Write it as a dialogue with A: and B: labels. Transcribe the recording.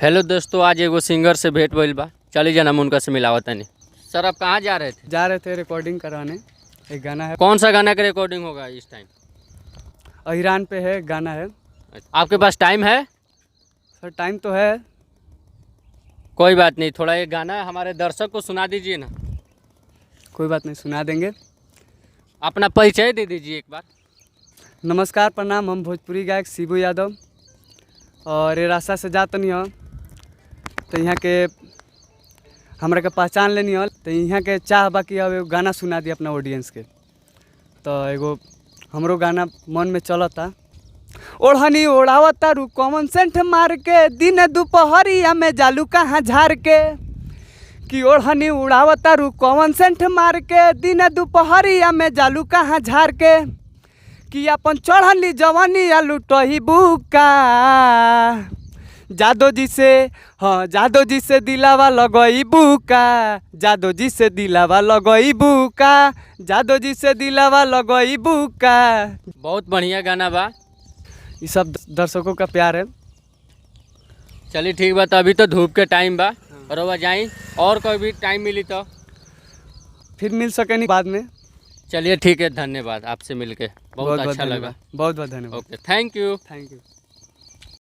A: Hello दोस्तों, आज एगो सिंगर से भेंट भइल बा। चली जना, हम उनका से मिलावत तनी। सर, आप कहाँ जा रहे थे?
B: जा रहे थे रिकॉर्डिंग करवाने, एक गाना है।
A: कौन सा गाना का रिकॉर्डिंग होगा इस टाइम?
B: अहिरान पे है, गाना है।
A: आपके पास टाइम है?
B: सर, टाइम तो है।
A: कोई बात नहीं, थोड़ा ये गाना हमारे दर्शक को सुना दीजिए ना।
B: कोई बात नहीं, सुना देंगे।
A: अपना परिचय दे दीजिए एक बार।
B: नमस्कार, प्रणाम। हम भोजपुरी गायक शिबू यादव और ये रास्ता से जात नहीं हो तो यहाँ के हमरा के पहचान लेनी हो, तो यहाँ के चाह बाकी अब एगो गाना सुना दी अपना ऑडियंस के। तो एगो हमरो गाना मन में चलता। ओढ़नी ओढ़ावता रू कॉमन सेंट मार के, दिन दोपहरिया में जालू कहाँ झार के। कि ओढ़नी उड़ावता रू कॉमन सेंट मार के, दिन दोपहरिया में जालू कहाँ झार के। कि अपन चढ़ली जवानी लुटही बुका जादो जी से, हाँ, जादो जी से दिलावा लगई बुका, जादो जी से दिलावा लगई बुका, जादो जी से दिलावा लगई बुका।
A: बहुत बढ़िया गाना बा।
B: ये सब दर्शकों का प्यार है।
A: चलिए, ठीक बा। तो अभी तो धूप के टाइम बा और वह जाई और कोई भी टाइम मिली तो
B: फिर मिल सके नहीं बाद में।
A: चलिए, ठीक है, धन्यवाद। आपसे मिलके बहुत अच्छा लगा।
B: बहुत बहुत धन्यवाद।
A: Okay, thank you.
B: Thank you.